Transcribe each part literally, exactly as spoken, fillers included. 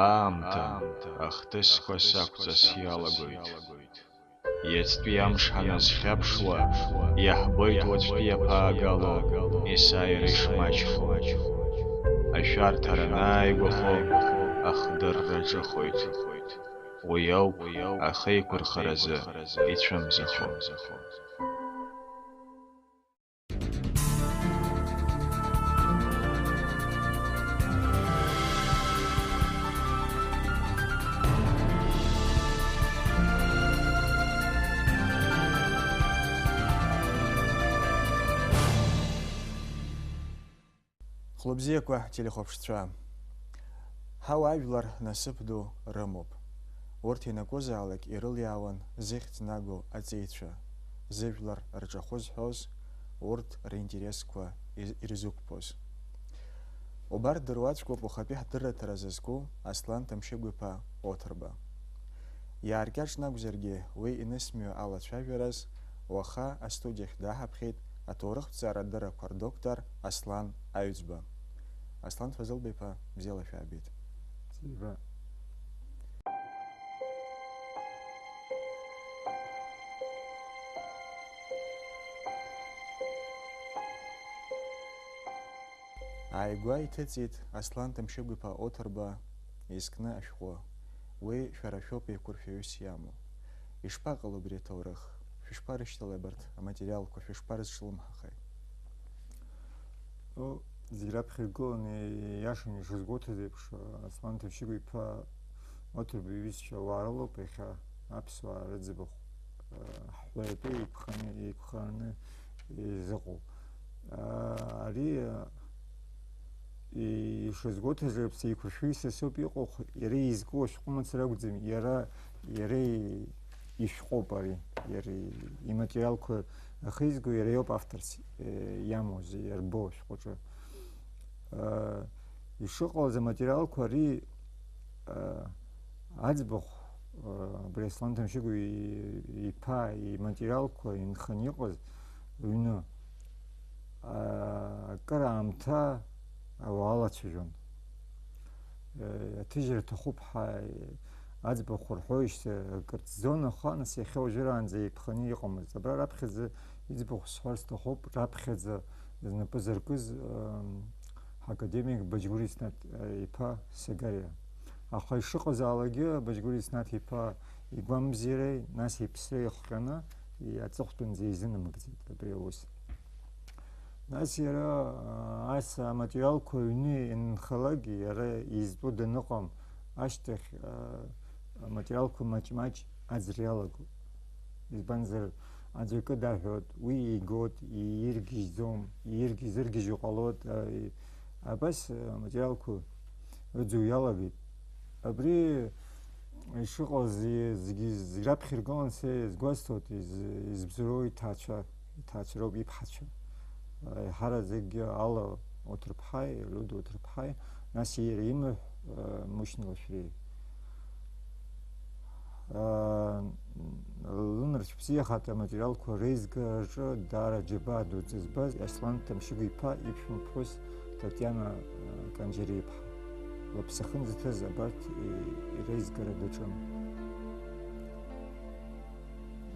Аамҭа ахҭысқәа сақәҵас иалагоит. Иацтәи амш ҳаназхьаԥшуа, иаҳбоит уаҵәтәи аԥаагало есааира ишмаҷхо. Ашәарҭара анааигәахо, ахдырра ҿыхоит. Уи ауп ахеиқәырхаразы ицәымзахо. Хәлыбзиақәа, телехәаԥшцәа! Ҳауаажәлар насыԥ ду рымоуп. Урҭ ианакәызаалак ирылиаауан зыхьӡ нагоу аҵеицәа, зыжәлар рҿахәы зҳәоз, урҭ ринтересқәа из-, ирзықәԥоз. Убарҭ дыруаӡәкуп уахатәи ҳдырраҭара зызку Аслан Ҭамшьыгә-иԥа Оҭырба. Иааркьаҿны акәзаргьы, уи инысмҩа алацәажәараз, уаха астудиахь даҳаԥхьеит аҭоурыхҭҵаара дыррақәа рдоктор Аслан Аҩӡба. Аслан Фазылба-иԥа, бзиала шәаабеит. Бзиа. Ааигәа иҭыҵит Аслан Ҭамшьыгә-иԥа Оҭырба изкны ашәҟәы. Уи шәара шәоуп еиқәыршәаҩыс иамоу. Ишԥаҟало абри аҭоурых? Шәышԥарышьҭалеи абарҭ аматериалқәа, шәышԥарызҿлымҳахеи? Ну, зегь раԥхьа иргыланы, иашаны ишазгәоуҭаз еиԥш, Аслан Ҭамшьыгә-иԥа Оҭырба иҩызцәа уаа рылоуп иахьа аԥсуаа рыӡбахә, ҳәаатәы еиқәханы, еиқәхараны изыҟоу. Ари, ишазгәоуҭаз еиԥш, еиқәыршәаҩыс ауп иҟоу, иара изку ашәҟәы мацара акәӡам, иара, иара ишәҟәоуп ари, иара иматериалқәа ахьизго иара иоуп авторс, э, иамоу, иарбоу ашәҟәаҿы. Э, ишыҟалаз аматериалқәа ари, э, аӡбахә, э, абри Аслан Ҭамшьыгә и-, иԥа иматериалқәа инханы иҟаз рыҩны, э, акыр аамҭа ауаа алацәажәон. Э, аҭыжьра аҭахуп ҳәа, э, аӡбахә рҳәоижьҭеи акыр ҵӡон, аха нас иахьа уажәраанӡа еиқәханы иҟамызт. Абра раԥхьаӡа иӡбахә сҳәар сҭахуп, раԥхьаӡа знапы зыркыз, ам, ҳакадемик Баџьгәыр Иснаҭ, э, иԥа Сагариа. Аха ишыҟазаалакгьы Баџьгәыр Иснаҭ иԥа игәамбзиареи, нас иԥсреи иахҟьаны, и-, аҵыхәтәанӡа изынамыгӡеит абри аус. Нас иара, а, ас аматериалқәа аҩны ианынхалак, иара изтәу даныҟам ашьҭахь, а, аматериалқәа маҷ-маҷ аӡра иалагоит. Избанзар, аӡәы акы даҳәоит, уи игоит, ииргьежьӡом, ииргьы-зыргьежьуа ҟалоит, а, и-, абас, а, аматериалқәа ыӡуа иалагеит. Абри ишыҟаз зегьы, зегьы раԥхьа иргылан, са изгәасҭоит, из-, избзоуроу иҭаацәа, иҭаацәа роуп, иԥҳацәа. Еиҳараӡакгьы Алла Оҭырԥҳаи, Лиуда Оҭырԥҳаи, нас иара имаҳә, Мушьни Лашәриеи. Лынарцә бзиахааит аматериалқәа реизгараҿы даара џьабаа дуӡӡа збаз Аслан Ҭамшьыгә-иԥа иԥшәма ԥҳәыс Татиана, э, Канџьариаԥҳа лыԥсы ахьынӡаҭаз абарҭ, э, реизгара даҿын.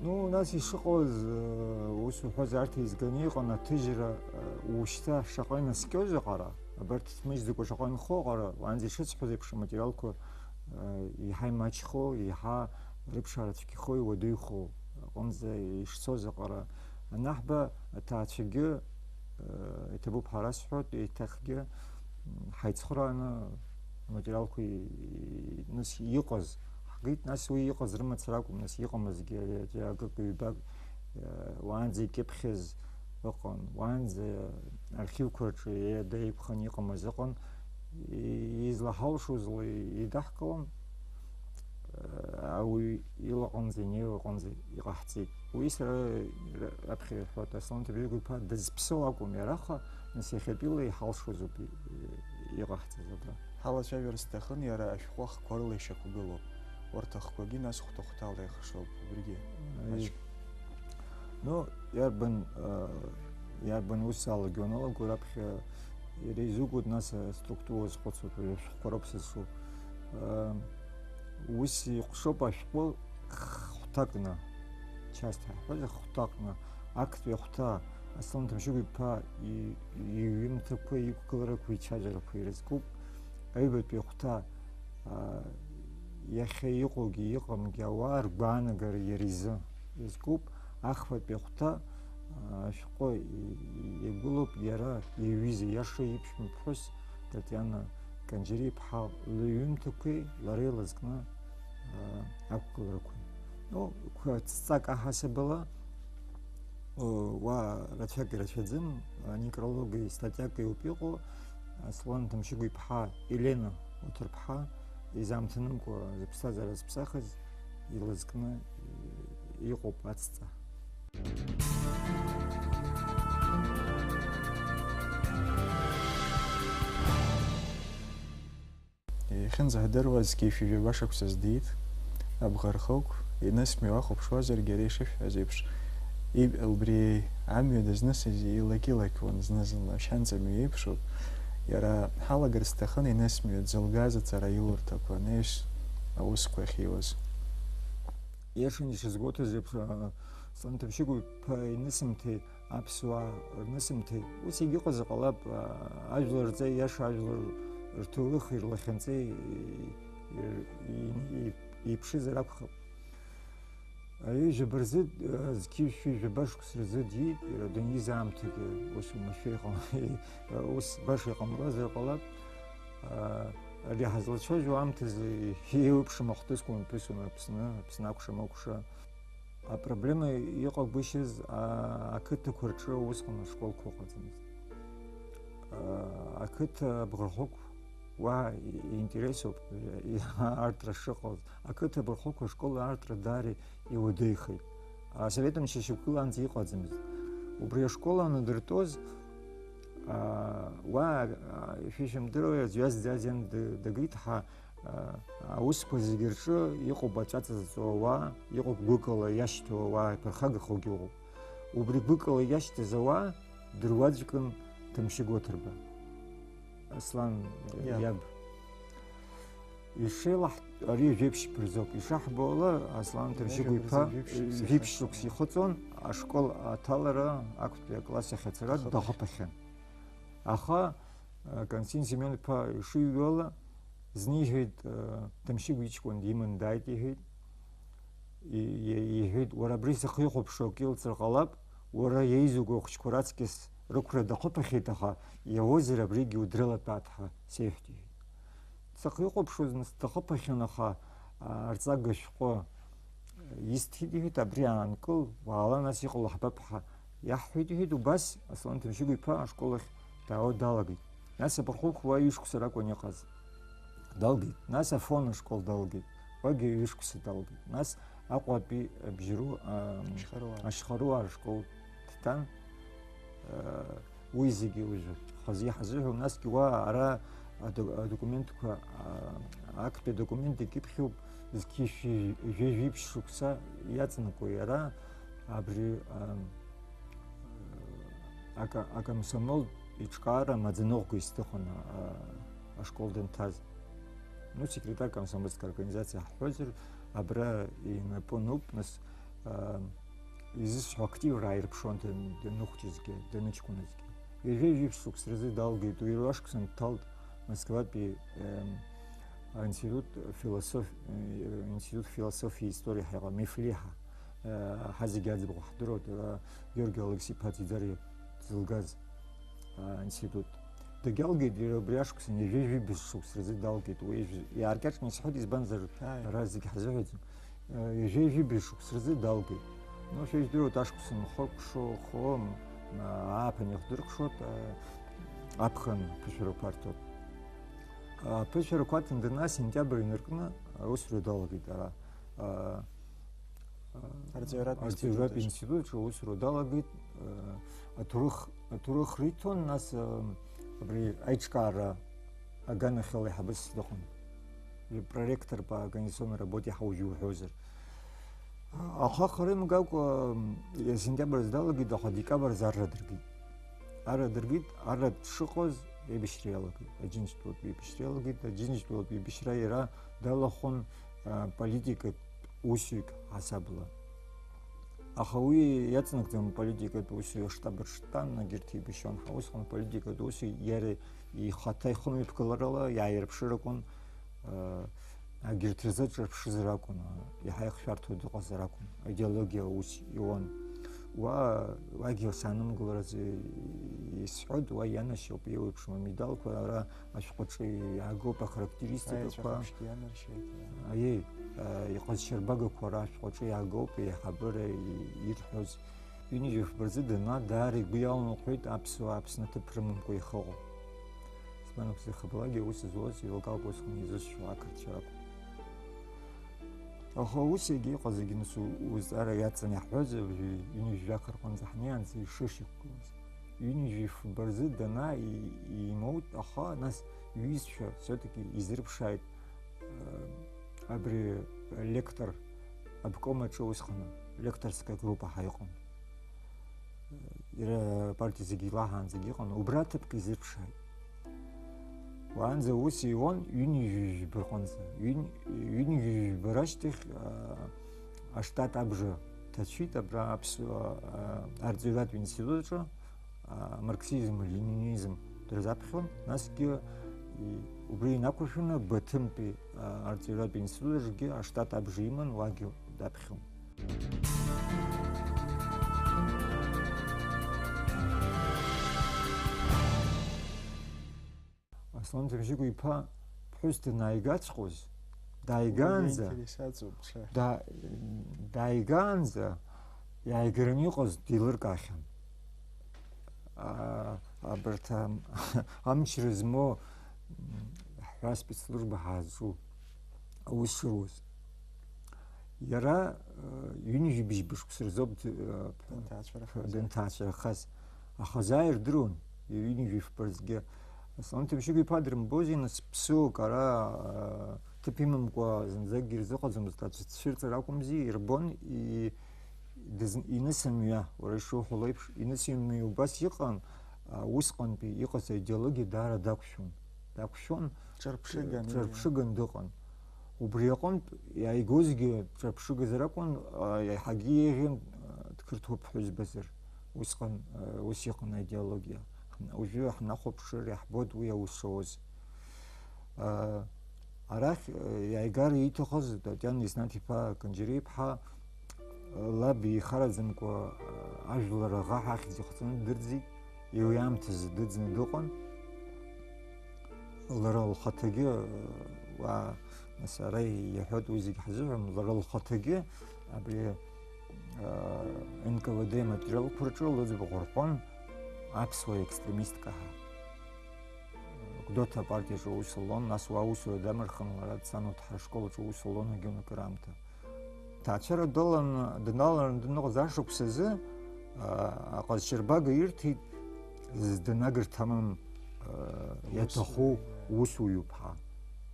Ну, нас ишыҟалаз, э, ус уҳәозар, арҭ еизганы иҟан аҭыжьра, э, ушьҭа шаҟа инаскьоз аҟара, абарҭ ҭмыжьӡакәа шаҟа инхо аҟара, уаанӡа ишысҳәоз еиԥш, аматериалқәа, э, еиҳа имаҷхо, еиҳа рыԥшаара цәгьахо, иуадаҩхо аҟынӡа ишцоз аҟара анаҳба, аҭаацәагьы, э, иҭабуп ҳәа расҳәоит, еиҭахгьы, м, ҳаицхырааны аматериалқәа и-, и-, нас иҟаз ҳгеит, нас уи иҟаз рымацара акәым, нас иҟамызгьы, ари акык-ҩбак, э, уаанӡа икьыԥхьыз ыҟан, уаанӡа архивқәа рҿы иада иқәханы иҟамыз ыҟан, и-, излаҳалшоз ла идаҳкылон, э, ауаҩы илаҟынӡа, инеилаҟынӡа иҟаҳҵеит. Уи сара ра-, раԥхьа ирҳәоит, Аслан Ҭабиагә-иԥа дызԥсоу акәым иара, аха нас иахьатәиала иҳалшозоуп и-, и-, иҟаҳҵаз абра. Ҳалацәажәар сҭахын, иара ашәҟәы ахқәа рыла ишьақәгылоуп. Урҭ ахқәагьы нас хәҭа-хәҭала ихшоуп, убригьы Аи. Маҷк. Ну, иарбан, а, иарбан ус алагьы уаналаго, раԥхьа иара изугоит, нас аструктура уазхәыцуеит, уажәы ашәҟәқәа роуп сызҿу. Ус иҟәшоуп ашәҟәы хәҭакны, часть ҳәа ҳҳәозар, хәҭакны, актәи ахәҭа, Аслан Ҭамшьыгә-иԥа и-, иҩымҭақәа, иқәгыларақәа, ицәажәарақәа ирызкуп. Аҩбатәи ахәҭа, а, иахьа иҟоугьы иҟамгьы ауаа ргәаанагара иара изы иазкуп. Ахԥатәи ахәҭа, а, ашәҟәы и-, иагәылоуп иара иҩыза, иаша иԥшәма ԥҳәыс Татиана Канџьариа-иԥҳа лыҩымҭақәеи лара илызкны, а, ақәгыларақәеи. Ну, қәа-, ҵак аҳасабала, о, уа рацәак ирацәаӡам, а, некрологи статиак иоуп иҟоу, Аслан Ҭамшьыгә-иԥҳа Елена Уҭырԥҳа изаамҭанымкәа зыԥсҭазаара зыԥсахыз илызкны иҟоуп ацҵа. Иахьынӡаҳдыруа зқьи жәаба шықәсаз диит, абӷархықә, инысмҩуа ахәаԥшуазаргьы, иара ишышәҳәаз еиԥш, иб-, убри амҩа дызнысыз илакь-илақьуан зны-зынла, шьанҵа мҩа еиԥшуп. Иара ҳалагар сҭахын инысмҩуа дзылгаз ацара аиурҭақәа, анаҩс аусқәа ахьиуаз. Иашан ишазгәоуҭаз еиԥш, а, Аслан Ҭамшьыгә-иԥа инысымҭеи аԥсуаа рнысымҭеи, ус егьыҟазар ҟалап, а, ажәлар рҵеи, иаша ажәлар рҭоурыхи рлахьынҵеи и-, и-, и-, еиԥшызар акәхап. Аҩы жәаба рзы, а, зқьи жәшәи жәаба шықәса рзы диит, иара дунеизы аамҭагьы ус уамашәа иҟам-, ус баша иҟамлазар ҟалап. А, ари ҳазлацәажәо аамҭазы еиуеиԥшым ахҭысқәа мҩаԥысуан Аԥсны, Аԥсны акәша-мыкәша. Апроблема иҟагәышьаз, а, ақыҭақәа рҿы усҟан ашколқәа ыҟаӡамызт. А, ақыҭа абӷархықә уа иинтересуп, и-, артра шыҟаз. Ақыҭа абӷархықә ашкол артра даара иуадаҩхеит. Асовет мчра шьақәгылаанӡа иҟаӡамызт. Убри ашкол анадыртәоз, а, уа, а, ишәышьамдыруа, аӡә иазӡазиан д-, дагеит ҳа, а, аусқәа зегьы рҿы иҟоуп аҵәаҵа зҵоу ауаа, иҟоуп гәыкала иашьҭоу ауаа, иԥырхагахогьы ыҟоуп. Убри гәыкала иашьҭаз ауаа дыруаӡәкын Ҭамшьыгә Уҭырба, Аслан Иаб. иаб. Ишеилаҳ-, ари жәеиԥшьба рзоуп. Ишаҳбо ала, Аслан Ҭамшьыгә-иԥа жәеиԥшь шықәса жәеиԥшь шықәса ихыҵуан, ашкол аҭалара, актәи акласс ахь ацара дахыԥахьан. Аха, а, Константин Семен-иԥа ишиҩуа ала, зны иҳәеит, а, Ҭамшьыгә иҷкәын диман дааит, иҳәеит. И-, и-, иҳәеит, уара абри сахьихәаԥшуа акы илҵыр ҟалап, уара иеизуго ахәыҷқәа раҵкьыс рықәра дахыԥахьеит, аха иауазар абригьы удрылатәааит ҳәа сеиҳәт, иҳәеит. Сахьихәаԥшуаз, нас, дахыԥахьан, аха, а, арҵага шәҟәы исҭеит, иҳәеит, абри аанкыл, уаала, нас иҟало ҳбап ҳәа иаҳҳәеит, иҳәеит, убас Аслан Ҭамшьыгә-иԥа ашкол ахь даауа далагеит. Нас абырхәык уа ҩышықәса ракәын иҟаз. Далгеит. Нас Афон ашкол далгеит. Уагьы ҩышықәса далгеит. Нас Аҟәатәи абжьару, а, Ашьхаруаа. Ашьхаруаа ашкол дҭан. А, уи зегьы уажәы хазы иҳазыҳәом. Насгьы уа ара аду-, адокументқәа, а, актәи адокумент икьыԥхьуп, зқьи жәи-, жәи-, жәибжь шықәса иаҵанакуа иара абри, а, ака-, акомсомол иҿкаара амаӡаныҟәгаҩ сҭыхын, а, ашкол данҭаз. Ну, секретарь комсомольской организации ҳҳәозар, абра инапы ануп, нас, а, изысҳәо активра ааирԥшуан дан-, даныхәҷызгьы, даныҷкәыназгьы. Ҩажәи жәиԥшь шықәса рзы далгеит, уи руашықәса дҭалт Москватәи, эм, аинститут философ-, э, институт философии истории ҳәа иҟам, МИФЛИ ҳәа. Э, ҳазегьы аӡбахә ҳдыруеит, ара Георги Алықьса-иԥа Ӡиӡариа дзылгаз, а, институт. Дагьалгеит иара убри ашықәсан, ҩажәи жәибжь шықәса рзы далгеит. Уи ижә-, иааркьаҿны исҳәоит, избанзар, ааи, ара зегь ҳазыҳәаӡом. Э, ҩажәи жәибжь шықәса рзы далгеит. Ну, шәа ижәдыруеит, ашықәсан хыркәшо, хо, м, а, ааԥын иахдыркәшоит, а, аԥхын ԥышәарақәа рҭоит. А, ԥышәарақәа аҭан данаа, сентиабр инаркны аусура далагеит ара. А, а, Арҵаҩратә арҵаҩратә институт аҿы. Институт аҿы аусура далагеит. А, аҭоурых, аҭоурых риҭон, нас, а, абри аиҿкаара аганахьала иҳабыс дыҟан. Проректор по организационной работе ҳаужь уҳәозар. Аха хара имгакәа, м, сентиабр азы далагеит, аха декабр азы арра дыргеит. Арра дыргеит, арра дшыҟаз, Еибашьра иалагеит, Аџьынџьтәылатә еибашьра иалагеит, Аџьынџьтәылатә еибашьра иара далахәын, а, политикатә усҩык ҳасабла. Аха уи иаҵанакӡам аполитикатә усҩы аштаб аҿы дтәан, егьырҭ еибашьуан, аха усҟан аполитикатә усҩы иара ихаҭа ихымҩаԥгаларала иааирԥшыр акәын, а, егьырҭ рзы ҿырԥшызар акәын, а, иаҳа ихшәарҭоу дыҟазар акәын, аидеологиа ус иуан. Уа, уагьы саанымгыларазы исҳәоит, уа ианашьоуп, еиуеиԥшым амедалқәа, ара ашәҟәаҿы иаагоуп ахарактеристикақәа. Аеҵәахәаԥшьгьы ианаршьеит, иа. Аиеи, а, иҟазшьарбагақәа ара ашәҟәаҿы иаагоуп, еиҳабыра и-, ирҳәоз. Ҩынҩажәи фба рзы дана даара игәы иаланахәеит аԥсуаа Аԥсны аҭыԥ рымамкәа ихыҟоу. Избан акәзар, ихабалагьы аус зуаз еилкаауп усҟан изызшо ақырҭцәа ракәын. Аха ус егьа иҟаз егьи нас у-, узҵаара иаҵан иаҳҳәозар, уажәы ҩынҩажәи жәаха рҟынӡа ҳнеиаанӡа ишышьақәгылаз. Ҩынҩажәи фба рзы дана и-, имоут, аха нас иҩызцәа все-таки изырԥшааит, э, абри лектор обком аҿы усҟан лекторская группа ҳәа иҟан. Иара апартиа зегьы илаҳаанӡагьы иҟан, убра аҭыԥгьы изырԥшааит. Уаанӡа ус иуан, ҩынҩажәи жәба рҟынӡа. Ҩын-, ҩынҩажәи жәба рашьҭахь, а, аштат абжа ҭацәит абра аԥсуа, а, арҵаҩратә институт аҿы, а, марксизм, ленинизм дырзаԥхьон, насгьы и-, убри инақәыршәаны Баҭымтәи, а, арҵаҩратә институт аҿгьы аштат абжа иман, уагьы даԥхьон. Аслан Ҭамшьыгә-иԥа ԥҳәыс данааигаҵәҟьоз, дааигаанӡа, Уи иинтерес аҵоуп, ҽа. Да-, дааигаанӡа иааигараны иҟаз деилыркаахьан. А, абарҭ ам-, амчра змоу, м, ҳҳәаа спецслужба ҳаазҿу аус шыруаз. Иара, э, ҩынҩажәи быжьба шықәса рзоуп д-, э, Дынҭаацәарахаз. Дынҭаацәарахаз. Аха заа ирдыруан, ҩынҩажәи фба рзгьы. Аслан Ҭамшьыгә-иԥа дрымбози, нас, ԥсыуак ара, э, ҭыԥ имамкәа зынӡакгьы ирзыҟаӡомызт, аӡә дцәырҵыр акәымзи, ирбон, и-, дыз-, иныс амҩа, уара ишуҳәо леиԥш, иныс амҩа убас иҟан, а, усҟантәи иҟаз аидеологиа даара дақәшәон. Дақәшәон, Ҿырԥшыган, ҿырԥшыган дыҟан. Убри аҟынтә иааигозгьы ҿырԥшыгазар акәын, а, иаҳагьы еиӷьын, а, дқырҭуа ԥҳәызбазар. Усҟан, а, ус иҟан аидеологиа. Уажәы ҳнахәаԥшыр, иаҳбоит уи аус шауаз. А, арахь, а, иааигар ииҭахыз Татиана Иснаҭ-иԥа Канџьариа-иԥҳа, а, лаб ихараӡамкәа, а, ажәлар аӷа ҳахьӡ ихҵәаны дырӡит, уи аамҭазы дыӡны дыҟан. Лара лхаҭагьы, уа, нас ара иҳәоит уи зегь ҳзыҳәом, лара лхаҭагьы абри, а, Н К В Д иматериалқәа рҿы лыӡбахә рҳәон аԥсуа екстремистка ҳәа. Гәдоуҭа апартиаҿы аус луан, нас уа аусура дамырхын, лара дцан Уҭҳа ашкол аҿы аус луан егьаҩ акыраамҭа. Ҭаацәара далан, дналаланы даныҟаз ашықәс азы, а, аҟазшьарбага ирҭеит, зда нагырҭамам, а, иаҭаху усуҩуп ҳәа.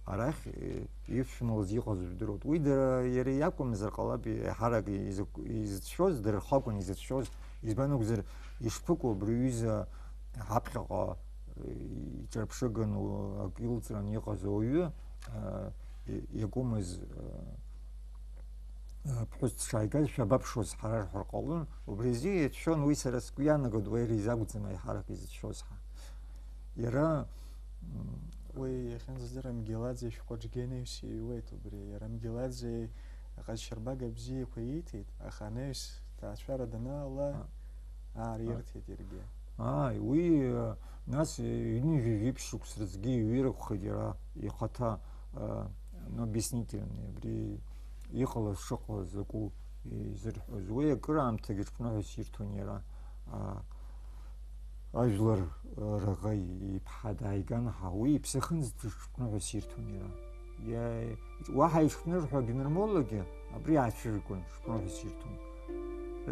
Арахь, э, ишәмалыз иҟаз жәдыруеит. Уи дара, иара иакәымзар ҟалап, еиҳарак изы-, изыцәшәоз, дара рхы акәын изыцәшәоз. Избан акәзар, ишԥыкәу абри аҩыза ҳаԥхьаҟа, э, иҿырԥшыганы акы илҵраны иҟаз ауаҩы, э, и-, иакәымыз, э, э, ԥҳәыс дшааигаз шәабаԥшуаз ҳара рҳәар ҟалон. Убри азы иацәшәон, уи сара сгәы иаанагоит, уи иара изакәӡам аиҳарак изыцәшәоз ҳәа. Иара, м, Уи иахьынӡаздыруа Мгеладзе ишәҟәаҿгьы анаҩс иҩуеит убри. Иара Мгеладзе аҟазшьарбага бзиақәа ииҭеит, аха анаҩс ҭаацәара данаала, А. аар А. ирҭеит иаргьы. Ааи, уи, э, нас, э, ҩынҩажәи жәиԥшь шықәса рзгьы иҩыр акәхеит иара ихаҭа, э, ну, объяснительный, абри иҟалаз шыҟалаз закәу изырҳәоз. Уи акыраамҭагьы ҽԥныҳәас ирҭон иара, а, ажәлар, а, раӷа иԥҳа дааиган ҳәа, уи иԥсахынӡа ҽԥныҳәас ирҭон иара. Иа-, уаҳа иҽԥнырҳәо агенермологгьы абри аацәыргон, ҽԥныҳәас ирҭон.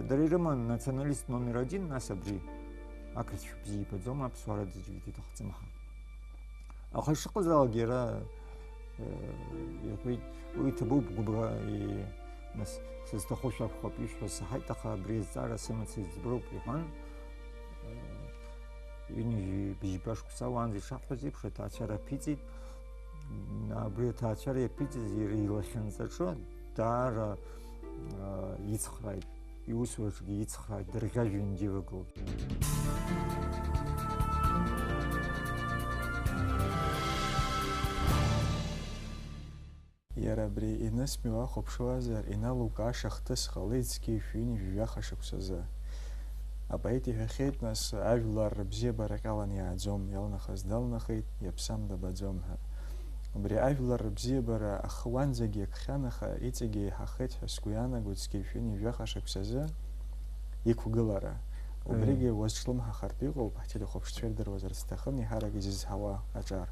Дара ирыман националист номер один, нас абри. Ақырҭцәа бзиа ибаӡом, аԥсуаа рыда зегьы иҭахӡам ҳәа. Аха ишыҟазаалак иара, э, иҳәеит, уи иҭабуп, гәыбӷа, и-, нас, сызҭаху шәакәхап, ишәҳәаз саҳаит, аха абри азҵаара сымаӡа сыӡбароуп, иҳәан, э, Ҩынҩажәи быжьба шықәса уаанӡа ишаҳҳәаз еиԥш, аҭаацәара аԥиҵеит. Абри аҭаацәара иаԥиҵаз иара илахьынҵаҿы даара, а, ицхрааит, иусураҿгьы ицхрааит, дырӷьажәҩангьы ивагылт. Иара абри Енысмиа уахәаԥшуазар, иналукааша хҭыс ҟалеит зқьи жәшәи ҩынҩажәи жәаха шықәсазы. Апоет иҳәахьеит, нас, ажәлар рыбзиабара ҟьалан иааӡом, иалнахыз далнахит, иаԥсам дабаӡом ҳәа. Убри ажәлар рыбзиабара ахы уанӡагьы иакхьан, аха иҵегьы еиҳахеит ҳәа сгәы иаанагоит зқьи жәшәи ҩынҩажәи жәаха шықәсазы иқәгылара. Убригьы уазҿлымҳахартә иҟоуп, ҳтелехәаԥшцәа ирдыруазар сҭахын, еиҳарак изызҳауа аҿар.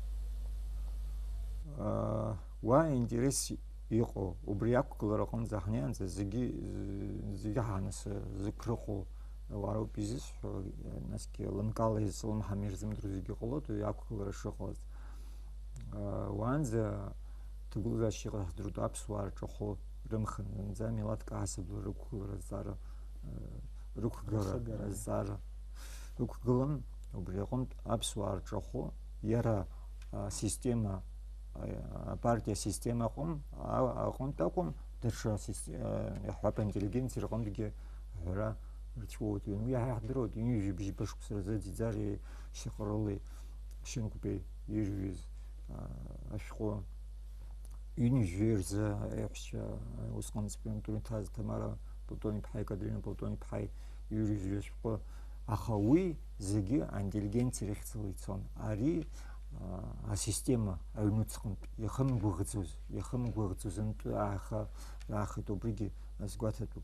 Уа аинтерес иҟоу, убри ақәгылара аҟынӡа ҳнеиаанӡа зегьы, зегьы ҳанасыԥрыҟәо ауаа роуп изысҳәо, насгьы лымкаала излымҳам ирзымдыруа зегьы ҟалоит уи ақәгылара шыҟалаз. Уаанӡа ҭагылазаашьа иҟаҳҵаратәы аԥсуаа рҿахәы рымхын зынӡа, милаҭк аҳасабала рықәгылара азҵаара, рықәгара Рхыгара. Азҵаара ықәгылан, убри аҟынтә аԥсуаа рҿахәы иара асистема, а, апартиа асистема аҟын, а, аҟынтә акәым, даҽа сис-, а, иаҳҳәап, аинтеллигенциа рҟынтәгьы аҳәара рцәуеит. Уи иаҳа иаҳдыруеит, ҩынҩажәи быжьба шықәса рзы Ӡиӡари Шьаҟрылеи Шьынқәбеи ирҩыз, а, ашәҟәы. Ҩынҩажәи рзы аиҳәшьа, усҟан аспирантура иҭаз Ҭамара Платон-иԥҳаи Екатерина Платон-иԥҳаи ирҩыз ашәҟәы. Аха уи зегьы аинтеллигенциа рыхьӡала ицон. Ари, а, асистема аҩнуҵҟантә иахымгәыӷӡоз, иахымгәыӷӡоз антәы ааха-, раахеит, убригьы сгәаҭатәуп.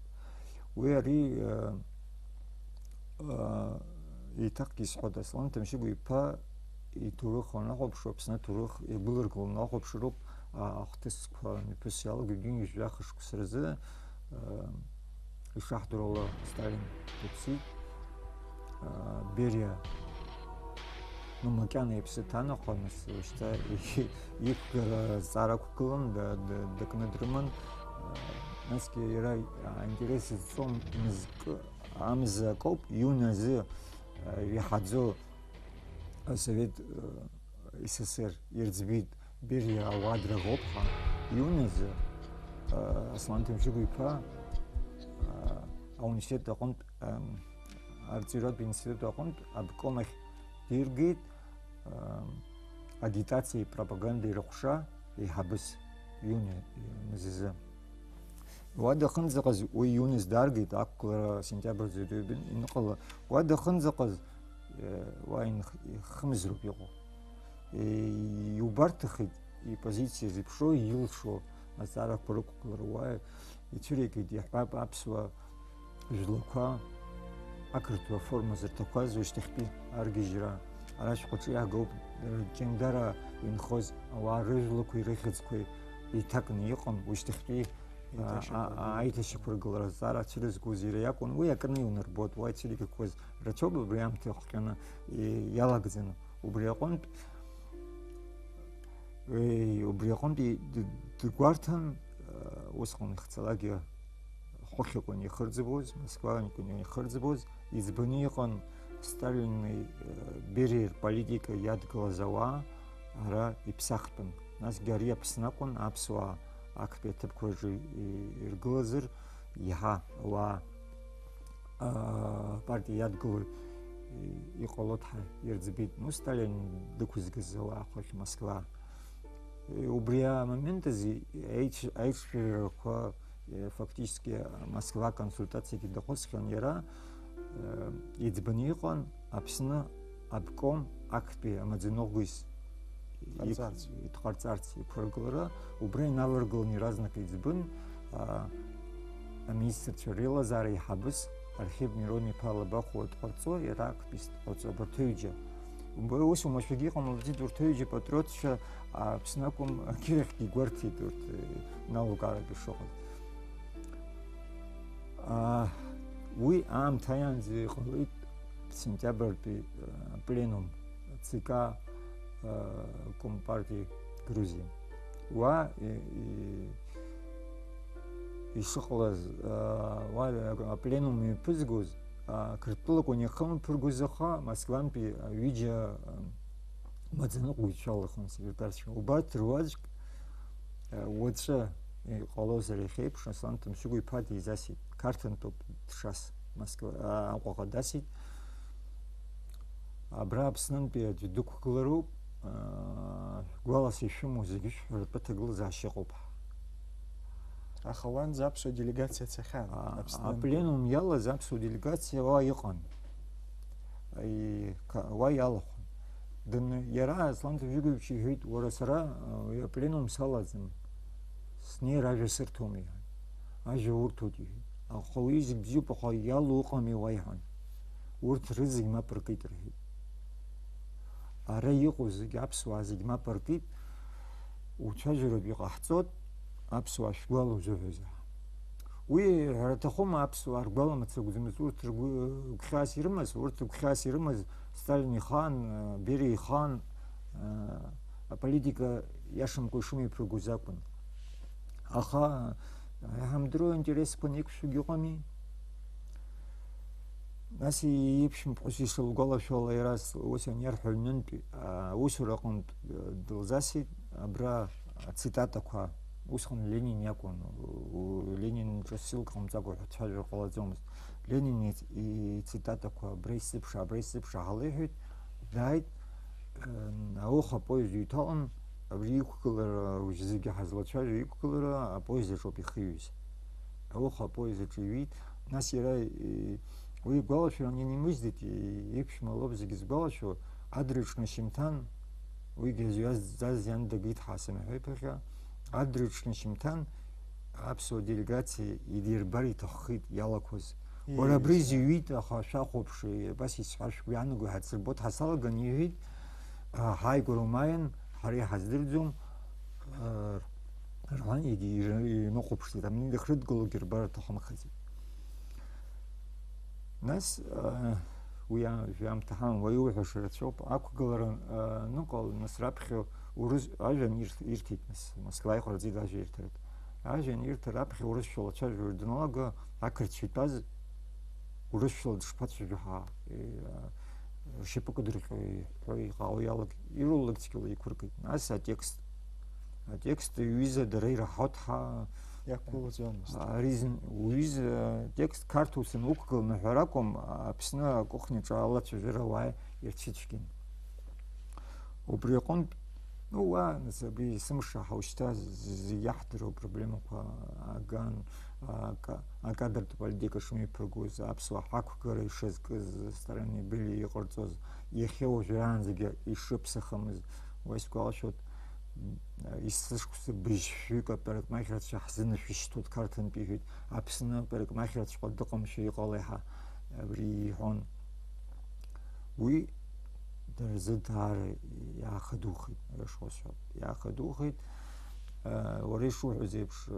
Уи ари, а, а, еиҭахгьы исҳәоит, Аслан Ҭамшьыгә-иԥа иҭоурых уанахәаԥшуа, Аԥсны аҭоурых иагәыларгыланы уахәаԥшыроуп, а, ахҭысқәа мҩаԥысуа иалагоит ҩынҩажәи жәаха шықәса рзы, а, ишаҳдыруа ала Сталин дыԥсит, а, Бериа, ну, макьана иԥсы ҭанахуан, нас шьҭа иқәгара азҵаара ықәгылан, да-, да-, дакны дрыман, а, насгьы иара аинтерес зҵом мызкы, амза акоуп, иуназы, а, иҳаӡо асовет, а, С С Р ирӡбеит Бериа ауаа дрыӷоуп ҳәа, иуназы, а, Аслан Ҭамшьыгә-иԥа, а, ауниверситет аҟынтә, ам, арҵаҩратә институт аҟынтә обком ахь диргеит, ам, агитациеи пропагандеи рыҟәша еиҳабыс иуни мзазы. Уа дахынӡаҟаз уи иуназ дааргеит, ақәгылара сентиабр зыҩбан иныҟала. Уа дахынӡаҟаз, э, уа инх-, ихымзароуп иҟоу. Э, иубарҭахеит ипозициа зеиԥшроу, илшо азҵаарақәа рықәгылара. Уа ицәыригеит, иаҳҳәап, аԥсуа жәлақәа ақырҭуа форма зырҭақәаз ушьҭахьтәи аргьежьра ара шәҟәаҿы иаагоуп, Ҷандара инхоз ауаа рыжәлақәеи рыхьӡқәеи иҭакны иҟан, ушьҭахьтәи, а, а, аиҭашьақәыргылара азҵаара цәырызгоз иара иакәын, уи акры иунарбоит, уа ицәыригақәаз рацәоуп, убри аамҭа иахҟьаны и-, иалагӡаны, убри аҟынтә, еи, убри аҟынтә и-, д-, дгәарҭан, а, усҟан ихцалакгьы Хыхь акәын ихырӡбоз, Москва акәын ихырӡбоз, иӡбаны иҟан Сталини, э, Бериеи рполитика иадгылаз ауаа ара иԥсахтәын. Насгьы ари Аԥсны акәын, аԥсуаа актәи аҭыԥқәа рҿы и-, иргылазар, иаҳа ауаа, а, апартиа иадгыло и-, иҟалоит ҳәа ирӡбеит. Ну, Сталин дықәызгаз ауаа хыхь Москва. Э, убри амомент азы аиҿ-, аиҿцәажәарақәа Э, фактически, Москва аконсультациагьы даҟәысхьан иара, э, иӡбаны иҟан Аԥсны обком актәи амаӡаныҟәгаҩыс Ҟарҵарц. Иқә-, дҟарҵарц иқәыргылара, убра иналаргылан иаразнак иӡбын, а, аминистрцәа реилазаара еиҳабыс Архип Мирон-иԥа Лабахәуа дҟарҵо, иара актәис дҟарҵо, абарҭ ҩыџьа. Убри ус уамашәагьы иҟамлаӡеит, урҭ ҩыџьа патриотцәа Аԥсны акәым, ақьырахьгьы игәарҭеит урҭ, э, налукаарак ишыҟаз. Аа, уи аамҭа аиаанӡа иҟалеит сентиабртәи, э, апленум Ц К, э, Компартии Грузии. Уа, э, э, ишыҟалаз, э, уа, э, апленум мҩаԥызгоз, Қырҭтәылак уанихымԥыргоз аха, Москвантәи ҩыџьа маӡаныҟәгаҩцәа лахын, секретарцәа. Убарҭ руаӡәк уаҵәы иҟалозар иахьеиԥш, Аслан Ҭамшьыгә-иԥа дизасит, Қарҭынтәоуп дшас, Москва, Аҟәаҟа дасит. Абра Аԥснынтәи аӡәы дықәгылароуп, шәгәалас ишәымоу зегьы шәҳәаратәы ҭагылазаашьа ыҟоуп. Аха уанӡа аԥсуа делегациа цахьан, Аԥсны. Апленум иалаз аԥсуа делегациа уа иҟан. Уа иалахәын. Иара, Аслан Ҭамшьыгә-иԥа, иҳәеит, уара, сара уи апленум салаӡам, снеир ажәа сырҭом, иҳәан. Ажәа урҭоит, иҳәеит. Аха уи зегь бзиоуп, аха иалоу ыҟами уа, иҳәан. Урҭ рызегь мап ркит, рҳәеит. Ара иҟоу зегь, аԥсуаа зегь мап ркит, уцәажәаратә иҟаҳҵоит, аԥсуаа шәгәала узыҳәозар. Уи ҳәара аҭахума, аԥсуаа ргәала мацара акәӡамызт, урҭ ргәы, гәхьаас ирымаз, урҭ гәхьаас ирымаз Сталин ихаан, Бериа ихаан, аполитика иашамкәа ишымҩаԥыргоз акәын. Аха, иҳамдыруа интересқәа неиқәшәогьы ыҟами. Нас иеиԥшым ԥҳәыс ишылгәалашәо ала, иара ус аниарҳәа аҩнынтә, аусура аҟынтә, дылзасит, абра ацитатақәа, усҟан Ленин иакәын, Ленин ҿыц ссылка ҟамҵакәа ҳәа дцәажәар ҟалаӡомызт. Ленин ицитатақәа абра исзыԥша, абра исзыԥша ҳалеиҳәеит, дааит, ауха апоезд иҩҭалан, абри иқәгылара, уажә зегьы ҳазлацәажәо иқәгылара, апоезд аҿоуп ихиҩыз. Ауха апоезд аҿы иҩит, нас иара, уи игәалашәаран ианимыжьӡеит, иԥшәма лоуп зегьы згәалашәо, адырҩаҽны ашьыжьымҭан, уигьы зҩа зҵаз иан дагеит ҳәа сымҳәеит ԥыхьа, адырҩаҽны ашьыжьымҭан аԥсуа делегациа идирбар иҭаххеит иалақәаз. Уара абри зыҩит, аха шәахәаԥш, абас исҳәар шәгәы иаанаго ҳацырбоит ҳәа салаган иҳәеит, ҳааигәара умааин, ҳара иҳаздырӡом, рҳәан, егьи иры-, ирнахәаԥшит, амни дахьрыдгылогьы рбар рҭахымхаӡеит. Нас, уи а-, жәамҭа ҳамам, уа иуҳәаша рацәоуп, ақәгылара аныҟала, нас раԥхьа урыс ажәа ирҭ-, ирҭеит, нас Москва иҟарҵеит ажәа ирҭаратә. Ажәа анирҭа раԥхьа урысшәала ацәажәара даналага, ақырҭцәа итәаз урысшәала дышԥацәажәо ҳәа, ршьапы кыдырҟьо иҳәо иҟало иалак-, ирулакгьы еиқәыркит. Нас атекст. Атекст, ҩыза, дара ираҳауеит ҳәа. Иақәгылаӡомызт. Ари зын, ҩыза, атекст Қарҭ усын уқәгыланы ҳәа ракәым, Аԥсны акухняҿы алацәажәара уааи ирцәыцәгьан. Убри аҟынтә, ну, уа, нас абри есымша ҳаушьҭа з-, зегь иаҳдыруа проблемақәа, аган, ака-, акадартә политика шымҩаԥыргоз, аԥсуаа ҳақәгара ишазкыз, Сталини Бериа иҟарҵоз, иахьа уажәраанӡагьы ишыԥсахымыз, уа исгәалашәоит, м, есышықәса быжьшәҩык апарикмахерцәа ҳзынашәышьҭуеит Қарҭынтә, иҳәеит, Аԥсны апарикмахерцәа дыҟамшәа иҟалеи ҳәа абри иҳәон. Уи дара рзы даара иаахадухеит, ишуасҳәап, иаахадухеит. Уара ишуҳәаз еиԥш,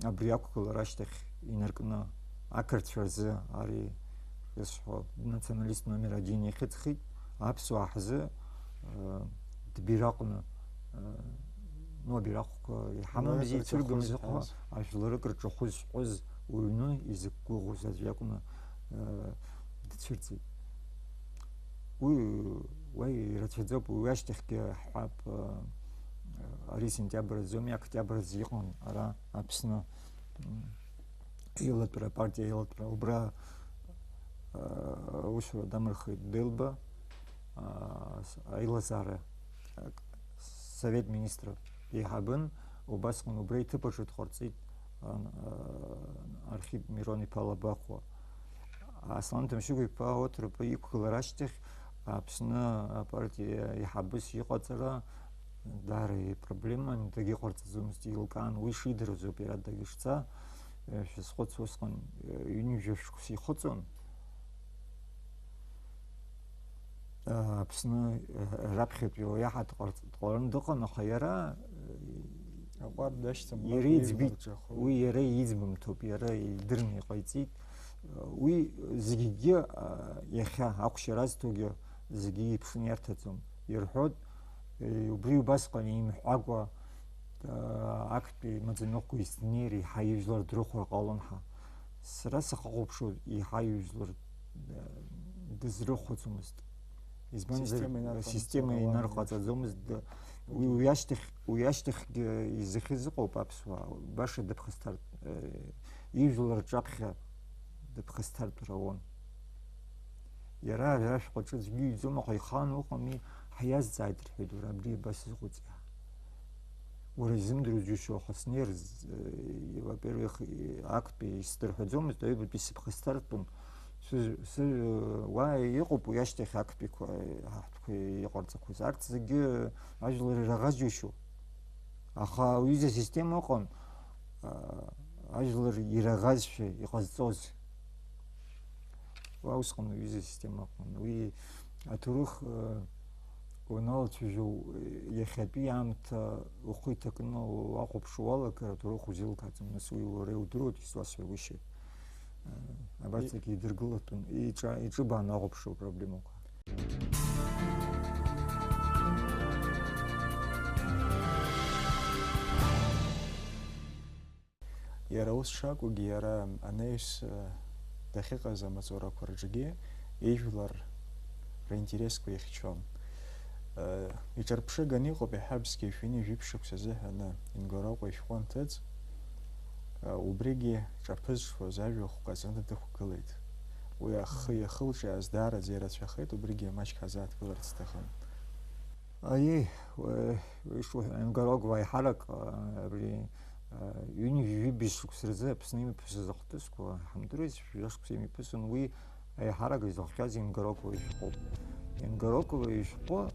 абри ақәгылара ашьҭахь инаркны ақырҭцәа рзы ари зысҳәо националист номер один иахьыҵхит, аԥсуаа ҳзы, дбираҟны, ну, абираҟқәа иҳамамзи, ицәыргомызт ҳәа, ажәларык рҿахәы зҳәоз уҩны изықәгәыӷуаз аӡә иакәны, дцәырҵит. Уи, уи ирацәаӡоуп, уи ашьҭахьгьы ҳҳәап, ари сентиабр азоуми, октиабр азы иҟан ара Аԥсны, м, аилатәара, апартиа аилатәара, убра, аусура дамырхеит Делба, а, с-, аилазаара, а, Совет министров еиҳабын, убасҟан убра иҭыԥаҿы дҟарҵеит, ан-, а, Архип Мирон-иԥа Лабахәуа. Аслан Ҭамшьыгә-иԥа Оҭырба иқәгылара ашьҭахь Аԥсны апартиа еиҳабыс иҟаҵара даара ипроблеман, дагьыҟарҵаӡомызт, илкаан, уи шидырыз ауп иара дагьышца, шәазхәыц, усҟан, ҩынҩажәа шықәса ихыҵуан. Аԥсны раԥхьатәи уаҩ аҳа дҟарҵ-, дҟалараны дыҟан, аха иара, Аҟәардә дашьҭам, иара лакәны иӡбеит, ибарҿахо. Уи иара иӡбамҭоуп, иара идырны иҟаиҵеит. Уи зегьгьы, а, иахьа ахәшьара азҭогьы зегьы иԥшын иарҭаӡом. Ирҳәоит, е, убри убасҟан имҳәакәа, а, актәи маӡаныҟәгаҩыс днеир еиҳа ижәлар дрыхәар ҟалон ҳәа. Сара сахыхәаԥшуа еиҳа ижәлар дызрыхәаӡомызт. Избанзар, система инарҟаҵаӡомызт. Уи, уи ашьҭахь, уи ашьҭахьгьы изахьыз ыҟоуп аԥсуаа, баша дыԥхасҭартә, э, ижәлар рҿаԥхьа дыԥхасҭартә рауан. Иара ари ашәҟәы аҿы аӡәгьы иҩӡом, аха ихаан ыҟами, ҳиазҵааит, рҳәеит, уара абри абас изхәыци? Уара изымдыруа џьушьо, аха снеир, э, во-первых, э, актәи исдырҳәаӡомызт, аҩбатәи сыԥхасҭартәым. Сыз-, сыз-, уа иҟоуп уи ашьҭахь актәиқәа, э, ҳаҳтәқәа иҟарҵақәаз. Арҭ зегьы ажәлар ираӷаз џьушьо. Аха уҩыза система ыҟан, а, ажәлар ираӷазшәа иҟазҵоз. Уа усҟан уҩыза система ыҟан. Уи аҭоурых, э, уаналацәажәо, э, иахьатәи аамҭа ухы иҭакны уахәаԥшуа уалагар, аҭоурых узеилкааӡом. Нас уи уара иудыруеит, изласҳәагәышьеит. Э, абарҭ зегьы идыргылатәын, иҿа-, иҿыбааны ахәаԥшуа проблемақәа. Иара ус шакәугьы, иара анаҩс, э, дахьыҟаз амаҵурақәа рҿгьы ижәлар ринтересқәа ихьчон. Э, иҿырԥшыганы иҟоуп иаҳа аԥсгьы шәини жәиԥшь шықәса азыҳәаны Ингороҟа ишәҟәы анҭыҵ, э, убригьы ҿаԥызҽуаз ажәахә ҟаҵаны дықәгылеит. Уи ахы иахылҿиааз даараӡа ирацәахеит, убригьы маҷк ҳазааҭгыларц сҭахын. Аиеи, уи, уи шуҳәа, Ингороҟа аиҳарак, а, абри, а, ҩынҩажәи жәибжь шықәса рзы Аԥсны имҩаԥысыз ахҭысқәа ҳамдыруеит, шәи шықәса имҩаԥысын, уи аиҳарак изыхҟьаз Ингороҟа ишәҟәоуп. Ингороҟа ишәҟәы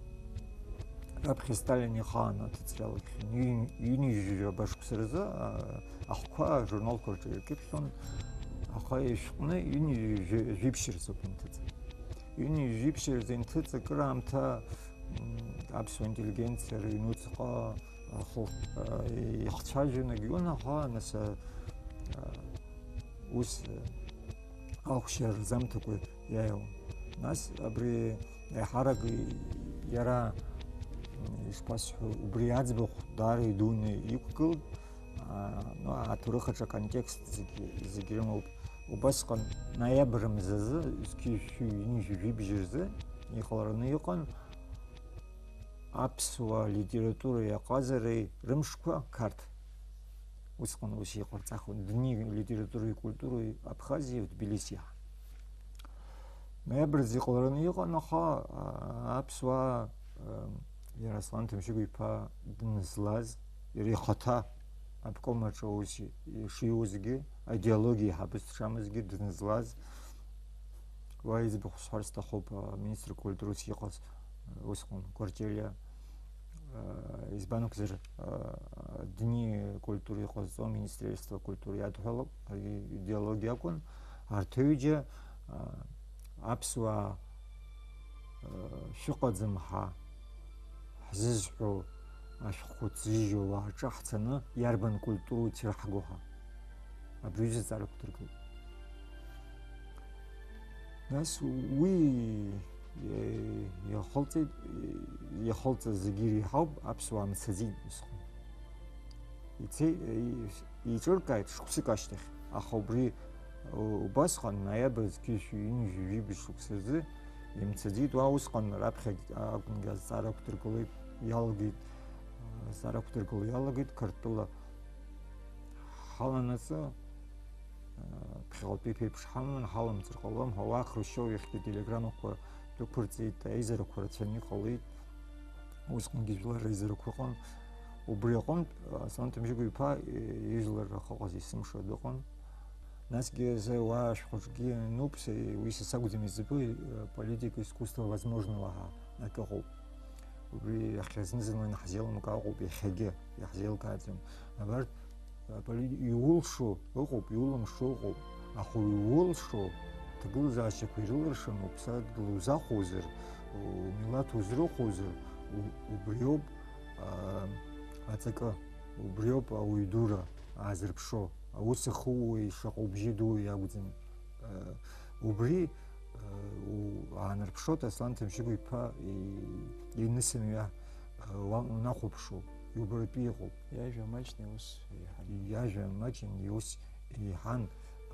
раԥхьа Сталин ихаан аҭыҵра иалагахьан. Ҩын-, ҩынҩажәи жәаба шықәса рзы, а, ахқәа ажурналқәа рҿы иркьыԥхьон, аха ишәҟәны ҩынҩажәи жәибжь рзоуп инҭыҵ. Ҩынҩажәи жәибжь рзы инҭыҵ акыраамҭа, м, аԥсуа интеллигенциа рыҩнуҵҟа ахылт, а, ихцәажәон, агьион, аха, нас, а, а, ус, а, ахәшьара рзамҭакәа иааиуан. Нас абри еиҳарак иара, м, ишԥасҳәо, убри аӡбахә даара идуны иқәгылт. А, ну, аҭоурых аҿы аконтекст зегьы, зегьы рымоуп. Убасҟан ноиабр мза азы, зқьи жәшәи ҩынҩажәи жәибжь рзы иҟалараны иҟан аԥсуа литературеи аҟазареи рымшқәа Қарҭ. Усҟан ус иҟарҵахуан, Дни литературеи культуреи Абхазии в Тбилиси ҳәа. Ноиабр азы иҟалараны иҟан, аха, а, аԥсуаа, а, иара Аслан Ҭамшьыгә-иԥа дынзлаз, иара ихаҭа обком аҿы аус ишиуазгьы, аидеологиа еиҳабыс дшамазгьы дынзлаз, уа иӡбахә сҳәар сҭахуп, а, министр культурас иҟаз, а, усҟан Кәарҷелиа, а, избан акәзар, а, Дни культура иҟазҵо Министерство культуры иадҳәалоуп, ари идеологиа акәын, арҭ ҩыџьа, а, аԥсуаа, а, шәыҟаӡам ҳәа ҳзызҳәо ашәҟәқәа ҭзыжьуа уааҿы ҳцаны иарбан культуроу ицәырҳго ҳәа абри аҩыза аҵара ақәдыргылт. Нас уи, э, иахылҵит, э, иахылҵыз зегьы иреиҳауп, аԥсуаа мцаӡеит усҟан. Ицеит, э, еиҿыркааит шықәсык ашьҭахь, аха убри, у-, убасҟан, ноиабр зқьи жәшәи ҩынҩажәи жәибжь шықәса рзы имцаӡеит, уа усҟан раԥхьа акәынгьы азҵаара ақәдыргылеит, иалагеит, азҵаара ақәдыргыло иалагеит, Қырҭтәыла ҳаланаҵы, ԥхьаҟатәи ԥеиԥш ҳаман, ҳаламҵыр ҟалом ҳәа, уа Хрушьов иахьгьы телеграммақәа дәықәырҵеит, аизарақәа рацәаны иҟалеит. Усҟангьы жәлар реизарақәа ыҟан. Убри аҟынтә, Аслан Ҭамшьыгә-иԥа, ижәлар рахьыҟаз есымша дыҟан. Насгьы зы уа ашәҟәаҿгьы иануп, се-, уи са сакәӡам изыԥу, политика искусства возможного ҳәа акы ыҟоуп. Убри иахьа зны-зынла иаҳзеилымкаауа ыҟоуп, иахьагьы иаҳзеилкааӡом. Абарҭ, а, поли-, иулшо ыҟоуп, иулымшо ыҟоуп, аха иулшо, ҭагылазаашьақәа ирылыршаны уԥсадгьыл узахәозар, умилаҭ узрыхәозар, у-, убриоуп, а, аҵакы, убриоуп ауаҩ дура аазырԥшо, аус ахууеи шаҟа убжьы дууеи акәӡам. А, убри, а, у-, аанарԥшуеит Аслан Ҭамшьыгә-иԥа и-, инысымҩа, а, уа-, унахәаԥшуа, иубаратәы иҟоуп. Иажәа маҷны иус еиҳан. Иажәа маҷын иус еиҳан.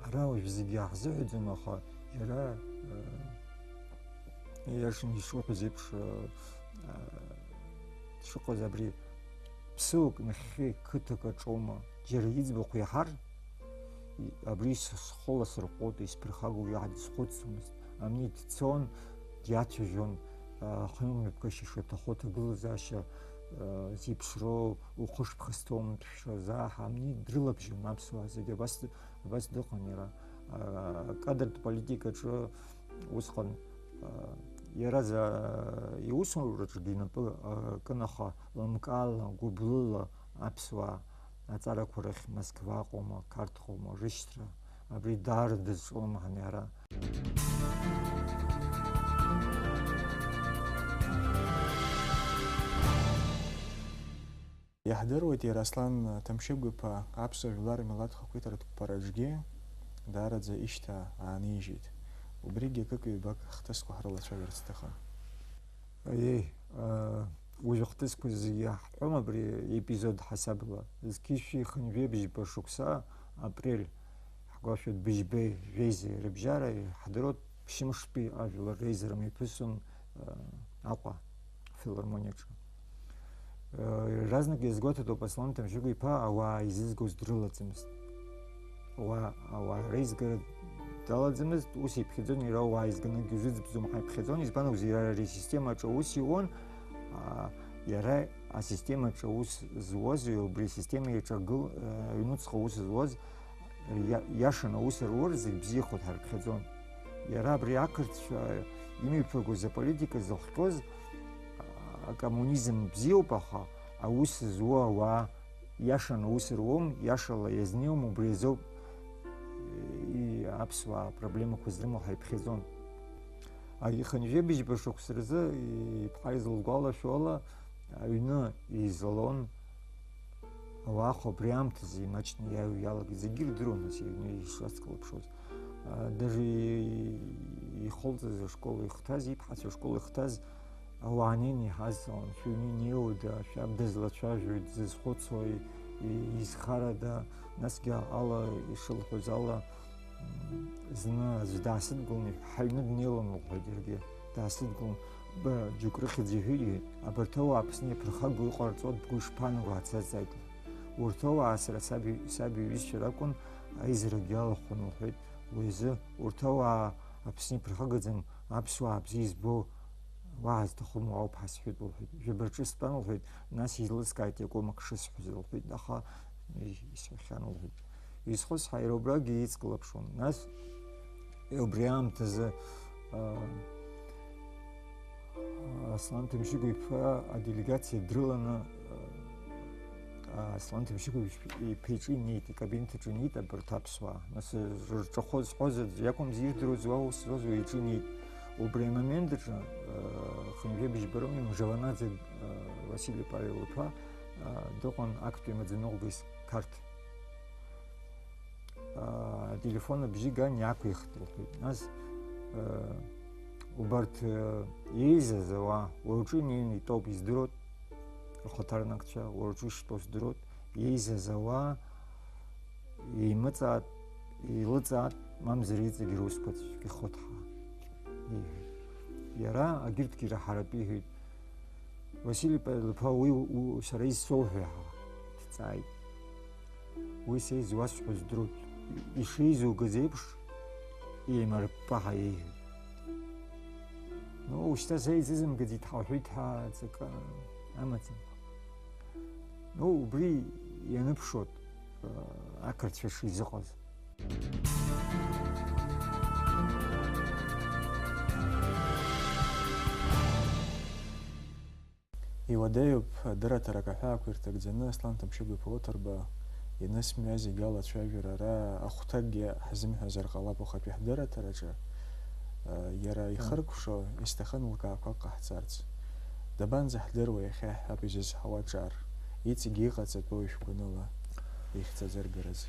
Ара уажә зегьы иаҳзыҳәаӡом, аха Иара, э, иашан ишуҳәаз еиԥш, э, э, дшыҟаз абри ԥсыуак нахьхьи қыҭак аҿоума, џьара иӡбахә иаҳар, и-, абри с-, схы ласырҟәуеит, исԥырхагоу иаҳа дысхәыцуамызт. Амни дцон, диацәажәон, э, хынҩажәа мҩаԥгашьа ишаҭаху аҭагылазаашьа, э, зеиԥшроу, ухы шԥхасҭоу, умтәшәа заҳа, амни дрылабжьон аԥсуаа зегьы, абас д-, абас дыҟан иара. А, акадратә политикаҿы усҟан, а, иара за-, иусураҿгьы инапы, а, кын, аха лымкаала, гәыблыла аԥсуаа аҵарақәа рахь Москваҟоума, Қарҭҟоума рышьҭра, абри даара дазҿлымҳан иара. Иаҳдыруеит, иара Аслан Ҭамшьыгә-иԥа аԥсуа жәлар рмилаҭ хақәиҭратә қәԥараҿгьы даараӡа ишьҭа аанижьит. Убригьы акык-ҩбак хҭысқәа ҳрылацәажәарц сҭахын. Аиеи, аа, уажәы ахҭысқәа зегьы иаҳҳәом абри епизод ҳасабла. Зқьышәи хынҩажәи бжьба шықәса, апрель, ҳгәашәатә быжьбеи жәеизеи рыбжьара иаҳдыруеит Ԥшьымштәи ажәлар реизара мҩаԥысуан, э, Аҟәа афилармониаҿы. Э, иаразнак иазгәаҭатәуп, Аслан Ҭамшьыгә-иԥа ауаа изызгоз дрылаӡамызт. Ауаа, ауаа реизгара далаӡамызт, ус иԥхьаӡон, иара ауаа изганагьы узыӡбӡом ҳәа иԥхьаӡон, избан акәзар, иара ари асистемаҿы аус иуан, а, иара асистемаҿы аус зуаз, убри асистема иаҿагыл-, э, аҩнуҵҟа аус зуаз, иа-, иашан аус рур, зегь бзиахоит ҳәа рыԥхьаӡон. Иара абри ақырҭцәа имҩаԥыргоз аполитика зыхҟьоз, акоммунизм бзиоуп, аха аус зуа ауаа иашан аус руам, иашала иазнеиуам, убри азоуп, и-, аԥсуаа апроблемақәа зрымоу ҳәа иԥхьаӡон. Егьи хынҩажәи быжьба шықәса рзы иԥҳа изылгәалашәо ала, аҩны еизалон, ауаа убри аамҭазы имаҷны иааиуа иалагеит, зегьы ирдыруан, нас, иҩны ишрацклаԥшуаз. А, даже и-, ихылҵыз ашкол ихҭаз, иԥҳацәа ашкол ихҭаз, ауаа неины иҳазҵаауан, шәыҩны инеиуада, шәаб дызлацәажәои, дзызхәыцуеи, и-, изхарада, насгьы ала ишылҳәоз ала, зны аӡә даасыдгылан, ҳаҩны днеилон, лҳәеит иаргьы. Даасыдгылан, ба, џьоук рыхьӡ иҳәеит, иҳәеит, абарҭ ауаа Аԥсны иаԥырхагоу иҟарҵо бгәы ишԥаанаго ҳацаҵааит. Урҭ ауаа сара саб, саб иҩызцәа ракәын, аизарагьы алахәын, лҳәеит. Уи азы урҭ ауаа Аԥсны иаԥырхагаӡам, аԥсуаа бзиа избо уаҳа зҭахым уаауп ҳәа сҳәеит, лҳәеит. Жәабаҿы стәан, лҳәеит, нас еилыскааит иакәым ак шысҳәаз, лҳәеит, аха исҳәахьан, лҳәеит. Изхысҳәаара убрагьы иҵклаԥшуан. Нас убри аамҭазы, а, Аслан Ҭамшьыгә-иԥа аделегациа дрыланы, а, Аслан Ҭамшьыгә-иԥа иҿы инеит, икабинет аҿы инеит абарҭ аԥсуаа. Нас рырҿахәы зҳәоз аӡә иакәымзи, ирдыруаз уа ус зуаз уи иҿы инеит. Убри амомент аҿы, а, хынҩажәи быжьба роуми, Мжаванаӡе, а, Васили Павел-иԥа, а, дыҟан актәи амаӡаныҟәгаҩ Қарҭ. Аа, ателефон абжьы ган иаақәихт, лҳәеит. Нас, э, убарҭ, э, еизаз ауаа, уара уҿы инеины итәоуп, издыруеит, рхаҭарнакцәа, уара уҿы ишьтәоу здыруеит, еизаз ауаа еимыҵаат, еилыҵаат, мамзар иҵегь русқәа цәгьахоит ҳәа иҳәеит. Иара агьырҭгьы раҳаратәы иҳәеит, Васили Павел-иԥа, уи у-, сара изсоуҳәеи ҳәа дҵааит. Уи са изуасҳәо здыруеит, ишизугаз еиԥш, еимарппа ҳәа иеиҳәеит. Ну, ушьҭа са исзымгаӡеит ҳәа уҳәеит ҳәа ҵакы амаӡам. Ну, убри ианыԥшуан, ақырҭцәа шизыҟаз. Иуадаҩуп, дырраҭарак аҳәаақәа ирҭагӡаны Аслан Ҭамшьыгә-иԥа Оҭырба ианысмҩа зегьы алацәажәара ара ахәҭакгьы ҳзымҳәазар ҟалап, уахатәи ҳдырраҭараҿы, э, иара Мм. ихыркәшо, исҭахын лкаақәак ҟаҳҵарц. Дабанӡаҳдыруа иахьа ҳҳәап изызҳауа аҿар, иҵегьы иҟаҵатәу ишәгәаныла, ихьӡ азыргараз.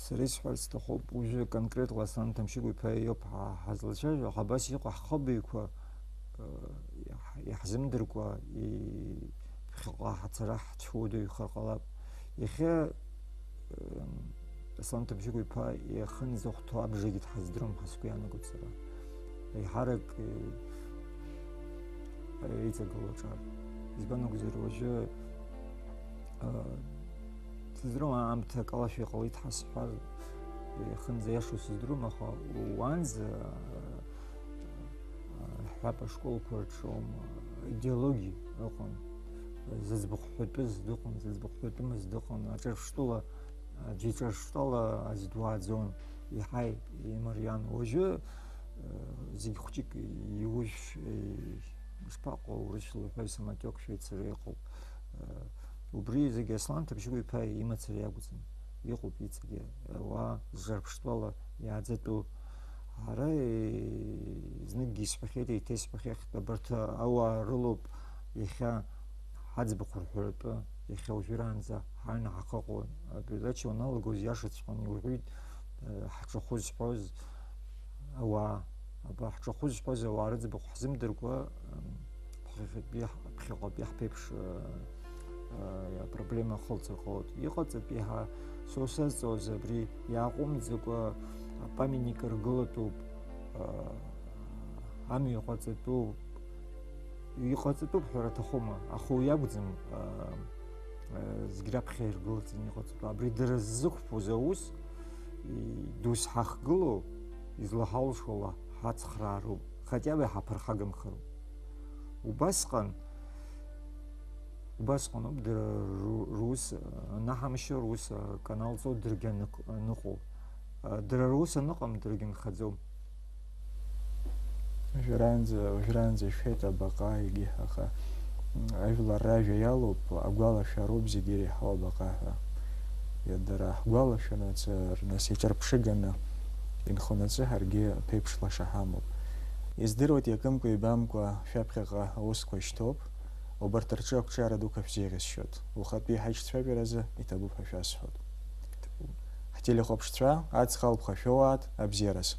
Сара исҳәарц сҭахуп, уажәы конкретла Аслан Ҭамшьыгә-иԥа иоуп ҳа-, ҳазлацәажәо, аха абас иҟоу ҳхыбаҩқәа, э, иаҳ-, иаҳзымдыркәа, и-, ԥхьаҟа ҳацара ҳцәуадаҩхар ҟалап. Иахьа, э, Аслан Ҭабжьыгә-иԥа ихынӡахәҭоу абжагьы дҳаздыруам ҳәа сгәы иаанагоит сара. Еиҳарак, э, иҵагылоу аҿар. Избан акәзар, уажәы, э, сыздыруам, аамҭа акалашәа иҟалеит ҳәа сҳәар, ихынӡа иашоу сыздыруам, аха уанӡа, э, ҳҳәап, ашколқәа рҿы аума идеологиа ыҟан, зыӡбахә ҳәатәыз дыҟан, зыӡбахә ҳәатәымыз дыҟан, аҿырԥштәыла, аӡәы иҿырԥштәыла аӡә дуааӡон, еиҳа имариан. Уажәы, э, зегь хәҷык иужә, э, ишԥаҟоу, урысшәала уҳәар, самотёк шәеицара иҟоуп. Э, убри зегь Аслан Ҭабжьыгә-иԥа имацара иакәӡам, иҟоуп иҵегьы, ауаа зҿырԥштәыла иааӡатәу. Ара, э, зныкгьы исҳәахьеит, еиҭа исҳәахьеит, абарҭ ауаа рылоуп иахьа ҳаӡбахә рҳәаратәы, иахьа уажәраанӡа ҳаҩны ҳахыҟоу. Апередача уаналагоз иашаҵәҟьаны иуҳәеит, э, ҳҿахәы зҳәоз ауаа, аба, ҳҿахәы зҳәоз ауаа рыӡбахә ҳзымдыркәа, м, ԥхьаҟатәи ҳ-, ԥхьаҟатәи ҳԥеиԥш, э, э, апроблема ахылҵыр ҟалоит. Иҟаҵатәи ҳа, сосазҵоз абри иааҟәымҵӡакәа апамятник ргылатәуп, э, амҩа иҟаҵатәуп, иҟаҵатәуп ҳәара аҭахума, аха уи акәӡам, э, э, зегь раԥхьа иргылаӡаны иҟаҵатәу. Абри дара ззықәԥоз аус, и-, дус ҳахгылоу, излаҳалшо ла ҳацхраароуп, хотя бы ҳаԥырхагамхароуп. Убасҟан, убасҟаноуп дара ру-, рус, э, анаҳамшьо, рус, э, каналҵо, дыргьы анык-, аныҟоу. Э, дара рус аныҟам, дыргьы нхаӡом. Уажәраанӡа, уажәраанӡа ишәеит абаҟа, егьи ҳаха. Ажәлар ражәа иалоуп, агәалашәароуп зегьы иреиҳау абаҟа ҳәа. Иа-, дара ҳгәалашәанаҵы, нас иҿырԥшыганы инхонаҵы ҳаргьы ԥеиԥш лаша ҳамоуп. Издыруеит, иакымкәа-ибамкәа шәаԥхьаҟа аусқәа шьҭоуп, убарҭ рҿы ақәҿиара дуқәа шәзеиӷьасшьоит. Ухатәи ҳаиҿцәажәаразы иҭабуп ҳәа шәасҳәоит. Ҳтелехәаԥшцәа, аҵх алԥха шәоуааит, абзиараз.